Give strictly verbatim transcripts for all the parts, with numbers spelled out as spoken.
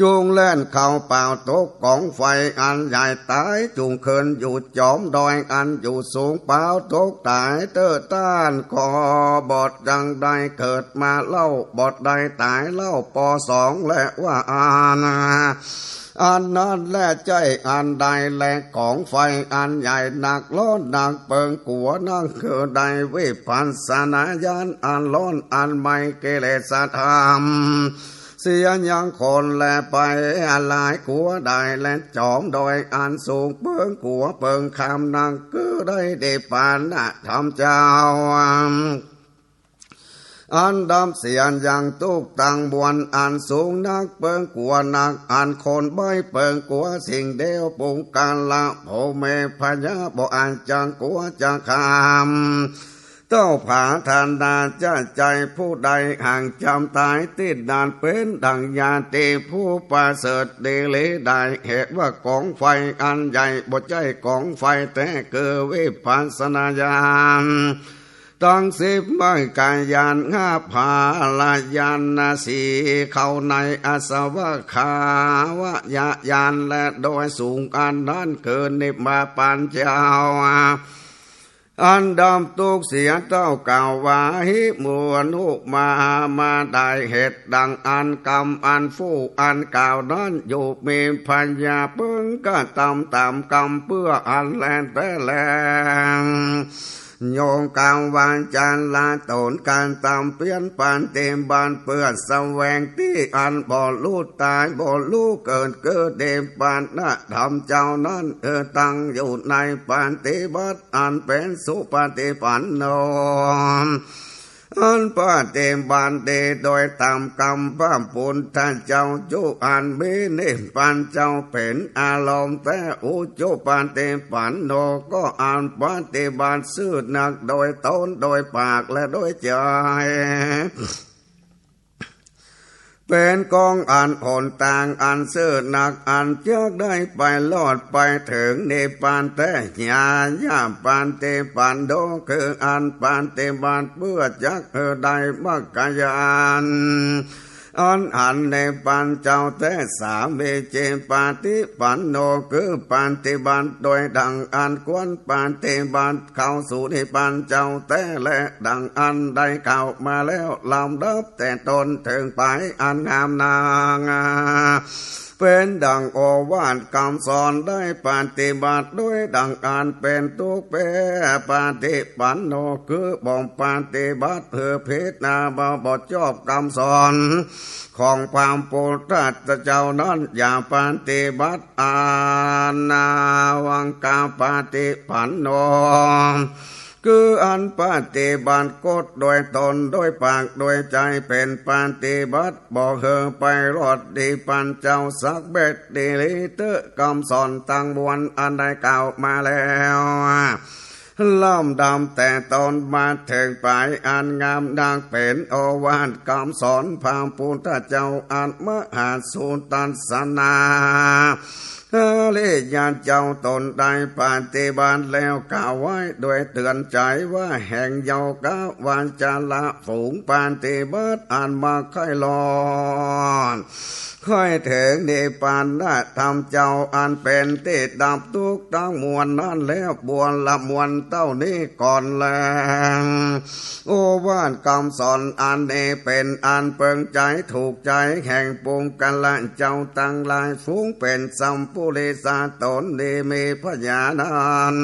จุ่งแล่นเข้าเป่าตกก๋องไฟอันใหญ่ต๋าย จุ่งขึ้นอยู่จ๋อมดอยอันอยู่สูง เป่าตกต๋ายเต๊อะต้าน ก็บ่จักได้เกิดมาเล่า บ่ได้ต๋ายเล่า ปอสองแลว่าอั้น อันนั้นแลใจ้อันใดแล ก๋องไฟอันใหญ่นัก ฮ้อนนัก เปิงกั๋วนัก คือได้วิปัสสนาญาณอันฮ้อน อันไหม้กิเลสธรรม เสียยังคนแลไปหลายกั๋วได้ และจ๋อมดอยอันสูง เปิงกั๋วเปิงคำนัก คือได้นิพพานธรรมเจ้า อันดับเสียยังตุ๊กข์ตังมวลอันสูงนัก เปิงกั๋วนัก อันคนใบ้เปิงกั๋วสิ่งเดียว ปุคคละ โผเมพยา บ่อาจจะกั๋วจะคำ เต้าผาทานาจะใจ้ ผู้ใดหากจำต๋ายตี้นั่น เป๋นดั่งญาติผู้ประเสริฐดีหลีได้ เหตุว่าก๋องไฟอันใหญ่ บ่ใจ้ก๋องไฟแต๊ คือวิปัสสนาญาณ ตังสิบมคคาญาณ ห้าผาละญาณสี่ เข้าในอาสวัคคาวยญาณ และโดยสูงอันนั้น คือนิพพานเจ้า อันดับตุ๊กข์เสียเต้ากล่าวว่า หิมุนุมา มาได้เหตุดั่งอันกำอันฟู่อันกล่าวนั้นอยู่ มีพยาเปิงกระตำต๋ามกำเปื้ออันแลแต๊แล โยกาวาจาละตนกระตำเปียรปฏิบัติ เปื้อแสวงตี้อันบ่ฮู้ต๋ายบ่ฮู้เกิด คือนิพพานธรรมเจ้านั้น เออ ตั้งอยู่ในปฏิบัติอันเป๋นสุปฏิปันโน อันปฏิบัติดีโดยต๋ามกำพระปุทธเจ้า จุอันมีนิพพานเจ้าเป๋นอารมณ์แต๊ อุจุปฏิปันโน ก็อันปฏิบัติซื่อนัก โดยต๋นโดยปากและโดยใจ๋ เป๋นก๋องอันหนตางอันซื่อนัก อันจักได้ไปรอดไปเถิงนิพพานแต๊ ญาญาปฏิปันโน คืออันปฏิบัติเปื้อจักหื้อได้มรรคญาณ อันหันนิพพานเจ้าแต๊ สามีจิปฏิปันโน คือปฏิบัติโดยดั่งอันควรปฏิบัติ เข้าสู่นิพพานเจ้าแต๊แล ดั่งอันได้กล่าวมาแล้ว ลำดับแต่ต้นเถิงปายอันงามนัก เป๋นดั่งโอวาทกำสอน ได้ปฏิบัติโดยดั่งอันเป๋นถูก เป๋นปฏิปันโน คือบ่ปฏิบัติหื้อผิดนา บ่ บ่จอบกำสอน ของพระพุทธเจ้านั้น อย่าปฏิบัติ อนาวังคปฏิปันโน คืออันปฏิบัติกฎโดยต๋นโดยปากโดยใจ๋ เป๋นปฏิบัติบ่หื้อไปรอดนิพพานเจ้าสักเม็ดดีหลีเต๊อะ กำสอนตังมวลอันได้กล่าวมาแล้ว ลำดับแต่ต้นมาเถิงปายอันงามนัก เป๋นโอวาทกำสอนพระพุทธเจ้า อันมหาสุทัสสนา อริยะเจ้าต๋นได้ปฏิบัติแล้ว กล่าวไว้โดยเตื๋อนใจ๋ว่า แห่งโยคะวาจาละฝูงปฏิบัติ อันมักใค่รอด ใค่เถิงนิพพานธรรมเจ้า อันเป๋นตี้ดับทุกข์ตังมวลนั้นแล้ว บัวละมวลเต้านี้ก่อนแล โอวาทกำสอนอันนี้เป๋นอันเปิงใจ๋ถูกใจ๋แห่งปุคคละเจ้าตังหลาย ฝูงเป๋นสัพปุริสะต๋นดีมีผญานั้น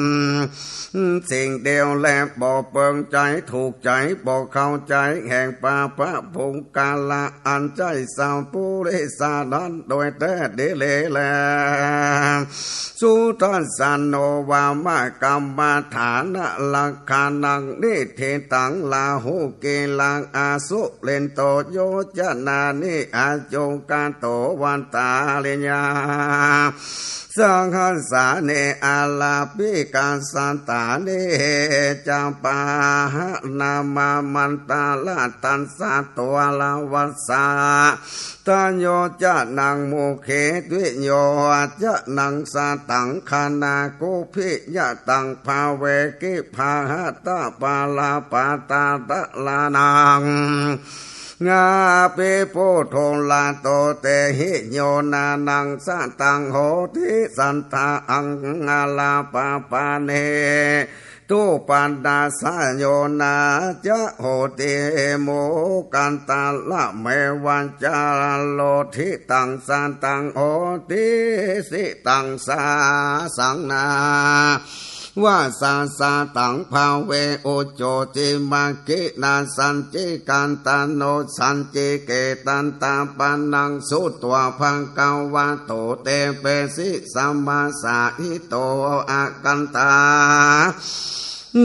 สิ่งเดียวแล บ่เปิงใจ๋ถูกใจ๋ บ่เข้าใจ๋แห่งปะปะปุคคละ อันใจ้สัพปุริสะนั้นโดยแต๊ดีหลีแล สุทัสสโน วามะกัมมะฐานะลักขณัง นิฏฐิตัง ราหุกิลัง อสุรินโต โยจะนานิ อายุคโต วัตถาริยา สังหัสสานิ อาลาปิกา สตานิ จะปาหะนามา มันตาละตัสสะ ตัวละวัสสะ ตโยจะนัง มุขี วิโยจะนัง สตัง คณา กุภิยะตัง ภาเวกิ พาหะตะ ปาลาปาตาตะลานัง งา ปิปุถุระโต เตหิ โย นานัง สะตัง โหติ สัตถา อัง อาลาปะปะเน ตุปันนาสะ โย นาจะ โหติ โมคันตะระเมวะจะ โลทิตัง สะตัง โหติ สิตัง สาสัง นา วาสา สะตัง ภะเว อุจจุ จิมะกิ นาสัญญิกันตะ โน สัญญิเกตันตะ ปะนัง สุตวา ภะคะวะโต เตเปสิ สะมาสาหิโต อาคันตา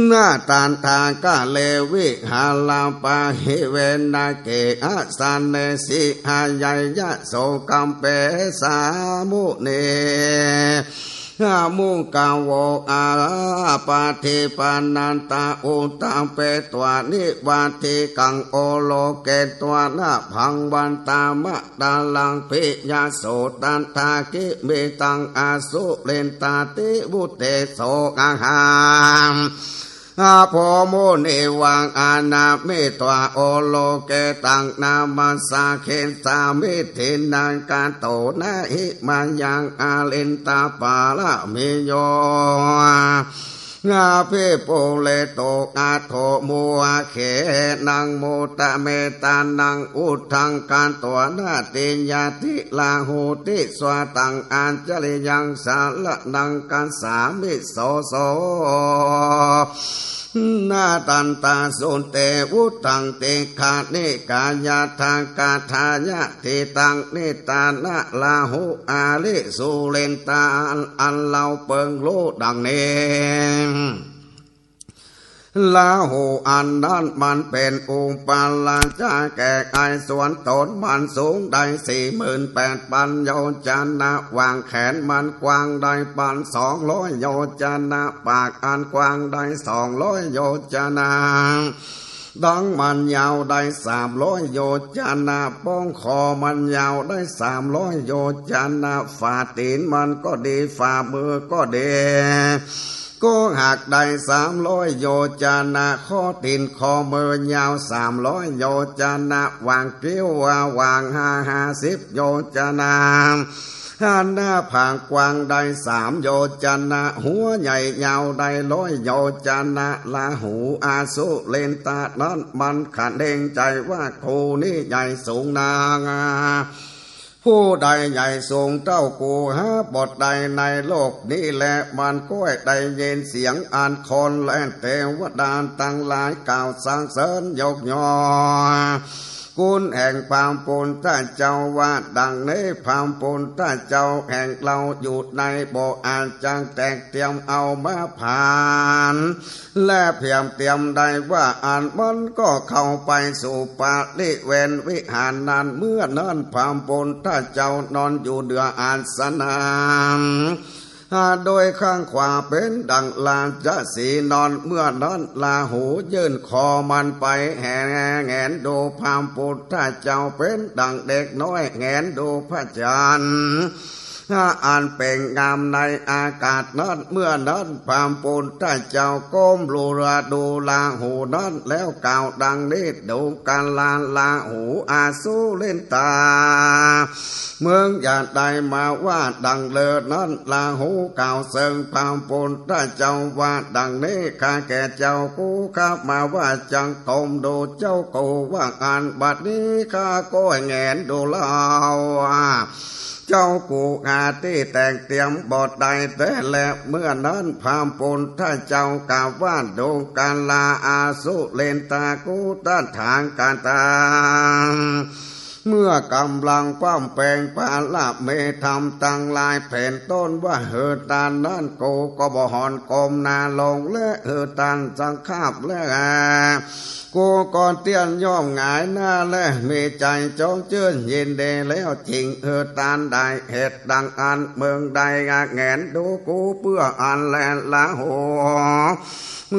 นา ตถาคะเล วิหาระปะหิเว นะเกหะสะเนสิ หะยัยยะโส คัปเปสามุนี หะมุขะโว อาปาทิปะนันตะ อุตตะเปตวา นิวาทิกัง โอโลเกตวา นะภังวันตะ มะตะลัง ปิยะโส ตถา กิมิตัง อสุรินตา ติ วุเตโส อะหัง อะโภ มุนิวัง อะนะมิตวา โอโลเกตัง นะมัสสา คิสสามิ ทินนัง กะโต นะหิ มะยัง อรินตะ ปะระมิโย อะภิปูเรโต อะโถ มุวะเข นะ มุตตะเมตานัง อุทธัง กะโต นะติยะทิ ลาหู ติสสะตัง อัจฉริยัง สะระณัง กัสสามิ โส โส นะ ตันตะ สุเต วุฒัง ติกขา นิกายัตถะ กะถายะ ทิตัง นิตานะ ลาหู อาริ สุรินตา อันเฮาเปิงฮู้ดังนี้ ลาหูอันนั้นมันเป๋นอุปาราชะแก่ไกล ส่วนตนมันสูงได้สี่หมื่นแปดปันโยชนะ หว่างแขนมันกว้างได้ปันสองร้อยโยชนะ ปากอันกว้างได้สองร้อยโยชนะ ดังมันยาวได้สามร้อยโยชนะ ป้องคอมันยาวได้สามร้อยโยชนะ ฝ่าตี๋นมันก็ดี ฝ่ามือก็ดี ก็หักได้สามร้อยโยชนะ ข้อตี๋นข้อมือยาวสามร้อยโยชนะ หว่างคิ้วหว่างห้า ห้าสิบโยชนะ หน้าผากกว้างได้สามโยชนะ หัวใหญ่ยาวได้ร้อยโยชนะ ลาหูอสุรินทะนั้นมันขะเนงใจ๋ว่ากูนี้ใหญ่สูงนัก ผู้ใดใหญ่สูงเต้ากูหาบ่ได้ในโลกนี้แล มันก็ได้ยินเสียงอันคนและเตวดาตังหลายกล่าวสรรเสริญยกย่อง คุณแห่งพระพุทธเจ้าว่าดังนี้ พระพุทธเจ้าแห่งเฮาอยู่ในบ่อาจจักแตกเตียมเอามาผาน และเพียงเตียมได้ว่าอันมันก็เข้าไปสู่บริเวณวิหารนั้น เมื่อนั้นพระพุทธเจ้านอนอยู่เหนืออาสนะ โดยข้างขวาเป๋นดั่งราชสีห์นอน เมื่อนั้นลาหูยื่นคอมันไปแหงนดูพระพุทธเจ้าเป๋นดั่งเด็กน้อยแหงนดูพระจันทร์ อันเป๋นงามในอากาศนั้น เมื่อนั้นพระพุทธเจ้าก้มลงดูลาหูนั้นแล้วกล่าวดังนี้ ดูกราลาหูอสุรินทา มึงอย่าได้มาว่าดังเลิศนั้น ลาหูกล่าวเซิงพระพุทธเจ้าว่าดังนี้ ข้าแก่เจ้ากูข้ามาว่าจักก้มดูเจ้ากูว่าอัน บัดนี้ข้าก็แหงนดูเฮา เจ้ากูหาตี้แตกเตียมบ่ได้แต๊แล เมื่อนั้นพระพุทธเจ้ากล่าวว่า ดูกราลาอสุรินทา กุตถาคตา เมื่อกำลังบำเพ็งบารมีธรรมตังหลายเป๋นต้นว่า หื้อตานนั้นกูก็บ่หอนก้มหน้าลง และหื้อตานสักคาบแล กูก็เตี้ยนย่อมหงายหน้าและมีใจ๋จงจื้นยินดีแล้ว จึงหื้อตานได้เหตุดังอั้น มึงได้แหงนดูกูเปื้ออันแล ลาหู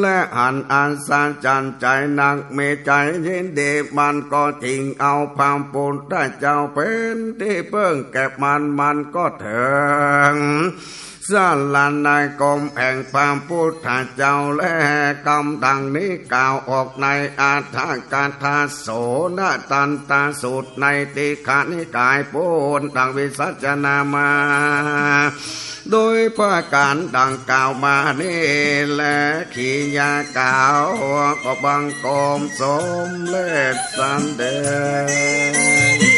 และอันอัศจรรย์ใจ๋นัก มีใจ๋ยินดี มันก็จึงเอาพระพุทธเจ้าเป๋นตี้เปิ้งแก่มัน มันก็เถิง สรณคมแห่งพระพุทธเจ้า และกำดังนี้กล่าวออกในอัฏฐกถา โสณตันตสูตร ในติกขนิกาย ปูนดังวิสัชนามา โดยประก๋านดังกล่าวมานี้แล ขีณากล่าวก็บังคมสมเร็จสันเด็จ